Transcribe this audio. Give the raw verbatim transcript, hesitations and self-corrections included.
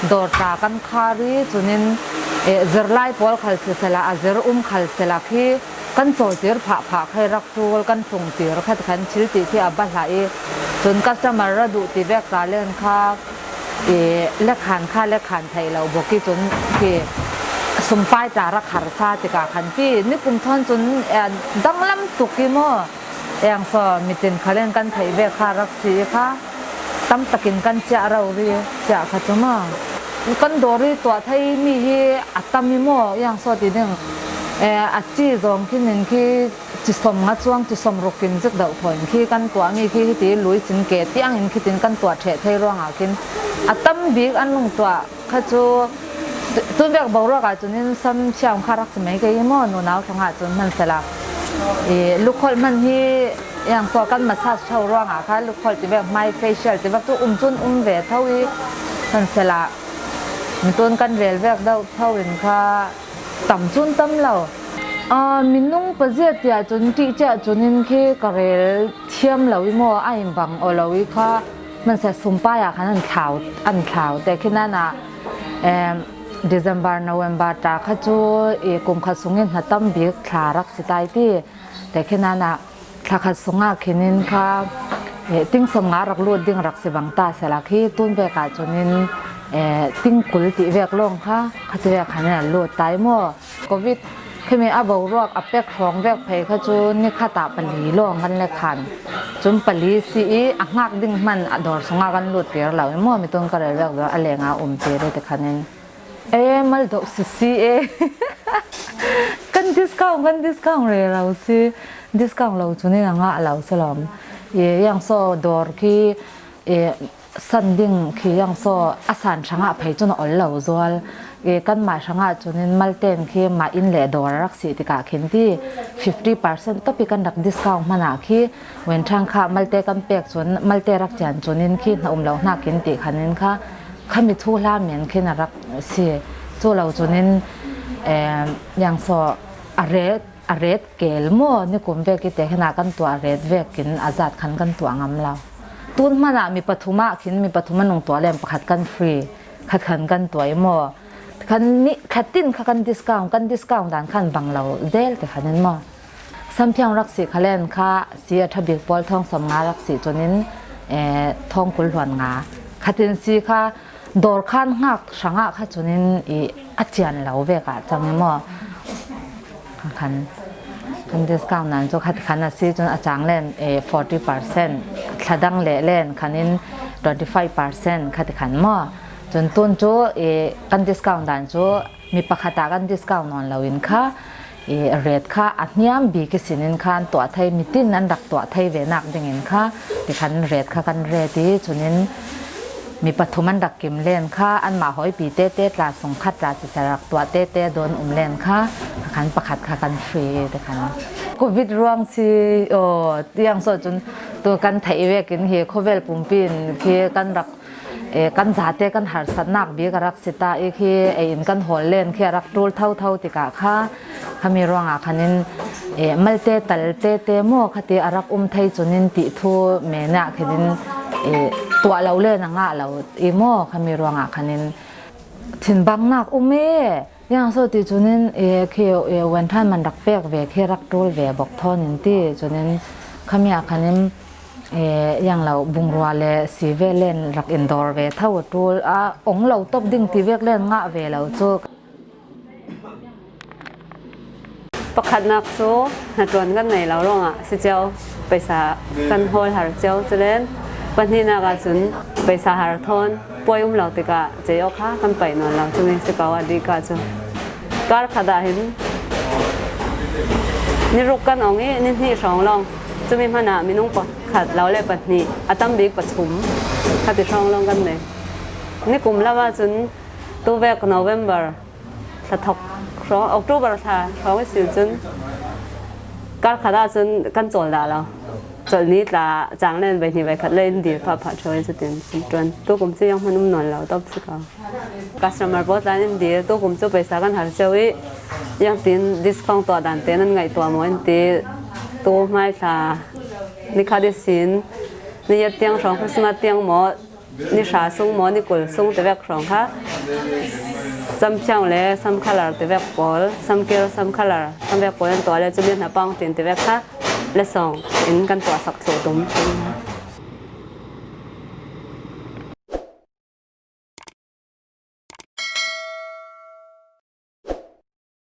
Dawr ta kan khar i, chunin, eh, zirlai pawl khal sisela, a zir um khal sela khi kan chawltir phah phah khai rak tul, kan tlungtir khat khan thil tih khi a ba hlah i, chun customer ra duh ti vek ta len kha, eh, lekhan kha lekhan theih lo bawk i, chun khi sumpai ta rak harsa tikah khan ti, nikum thawn chun, eh, danglam tuk i maw? Eng saw mitin khalen kan theih vek kha rak si i kha, tam takin kan chiah rori chiah kha chu maw? Kan dawr i tuah thei mi hi a tam i maw? Eng saw ti ding, eh, a chi zawng khin in khi chi sawmnga chuang, chi sawmruk kim zik deuh thaw in khi kan tuah mi khi hiti lui chin ke tiang in khitin kan tuah theh thei ruangah khin a tam bik an lung tuah kha chu, tu-, tun vek boruak ah chunin sam thiam kha rak si mai kei i maw, nunau hrangah chun hmansela. I, lukholh hman hi eng saw kan massage tho ruangah kha lukholh ti vek, hmai facial ti vek chu um chun um ve tho i, hmansela. Mitun kan rel vek deuh tho in kha tam chun tam lo. A, minung pazia tiah chun tih chiah chunin khi ka rel thiam lo i maw, a inbang aw lo i kha, hmansia sumpai ah khan an thlau, an thlau te khi nana, em, December, November ta kha chu i kum khat sungin hna tam bik thla rak si tai ti te khi nana, thla khat sungah khinin kha, eh, ting sawmnga rak lut ding rak si bang ta sela khi tun vek ah chunin, eh, ting kul tih vek lawng kha, khati vek khan an lut tai maw? Covid khimi a boruak a pek hrawng vek phei kha chu ni khat ah pali lawng kan le khan. Chun pali si i a hngak ding hman a dawr sungah kan lut tir lo i maw, mitun ka rel vek dawr a lenga um tir i ti khanin. E, mal deuh sisi e. Kan discount, kan discount rero si. Discount lo chunin a ngah lo si lawm. E, eng saw dawr khi, e, san ding khi eng saw a san hrangah phei chun a ol lo zual. E, kanmah hrangah chunin malten khi mah inn le dawr a rak si tikah khin ti fifty percent tawpi kan rak discount hmanah khi Wenthrang kha malte kan pek chun malte rak chian chunin khi hna um lo hnakin tih khanin kha khami thu hla men khin a rak si. Chu lo chunin, em, eng saw a ret, a ret kel maw, nikum vek i te khin a kan tuah ret vekin a zat khan kan tuah ngam lo. Tun hmanah mi pathum ah khin mi pathum a nung tuah len pakhat kan free, khat khan kan tuah i maw? Khan ni khat tin kha kan discount, kan discount dan khan bang lo zel te khanin maw? Samthiang rak si kha len kha si a tha bik pawl thawng sawmnga rak si chunin, eh, thawng kul hluan nga. Khatin si kha dawr khan hngak hrangah kha chunin i a chian lo vek ah chang i maw? Khan, kan discount nan chu khat khan a si chun a chang len, eh, forty percent, thladang leh len khanin twenty five percent khati khan maw? Chun tun chu, eh, kan discount dan chu mi pakhat ah kan discount nawn lo in kha, i, rate kha a hniam bik i sinin kha an tuah thei, mitin an rak tuah thei ve nak dingin kha, ti khan rate kha kan rate i, chunin mi pathum an rak kim len kha, anmah hawipi tete tla sung khat tla sisa rak tuah tete dawn um len kha, khan pakhat kha kan free te khan. Covid ruang si, aw, tiang saw chun tu kan theih vekin hi khawvel pumpi in khi kan rak, eh, kan zate kan harsatnak bik a rak si ta i khi, eh, in kan hawl len khi a rak tul thotho tikah kha, khami ruangah khanin, eh, malte talte te maw khati a rak um thei chunin tih thu menah khanin, eh, tuah lo len a ngah lo i maw khami ruangah khanin thinbangnak um e. Yang so ti chunin, eh, khi, eh, Wenthan man rak pek ve khi rak tul ve bawk thawn in ti chunin khami ah khanin, eh, yang lo bungrua le si ve len rak in dawr ve tho a tul a ong lo top ding ti vek len ngah ve lo chu. Pakhatnak chu hnaṭuan kan nei lo ruangah si cio, paisa kan hawl har cio, culen pahnihnak ah cun paisa har thawn puai um lo tikah cei awk kha kan paih nawn lo, cumi si ko a dih kah cu. Kar khat ah hin ni ruk kan ong i ni hnih hrawng lawng, cumi hmanah minung pakhat lo le pahnih, a tam bik pathum khati hrawng lawng kan nei. Nikum lam ah cun tuvek November thla thawk hrawng, October thla hrawng i si cun kar khat ah cun kan cawl dah lo. Cawl ni tla cang len vai hnih vai khat le in dir phah phah ṭheu i cutin ṭuan. Tukum cu yang hman um nawn lo top si ko. Customer pawl tla in dir, tukum cu paisa kan har cio i yang tin discount tuah dan te nan ngaih tuah maw in ti. Tu hmai thla ni khat i sin, ni yat tiang hrawng Christmas tiang maw, ni hra sung maw ni kul sung tivek hrawng kha, sam phiang le sam khalar tivek pawl, sam kel sam khalar sam vek pawl an tuah le, cumi hna pangtin tivek kha le sawng in kan tuahsak thluh tum.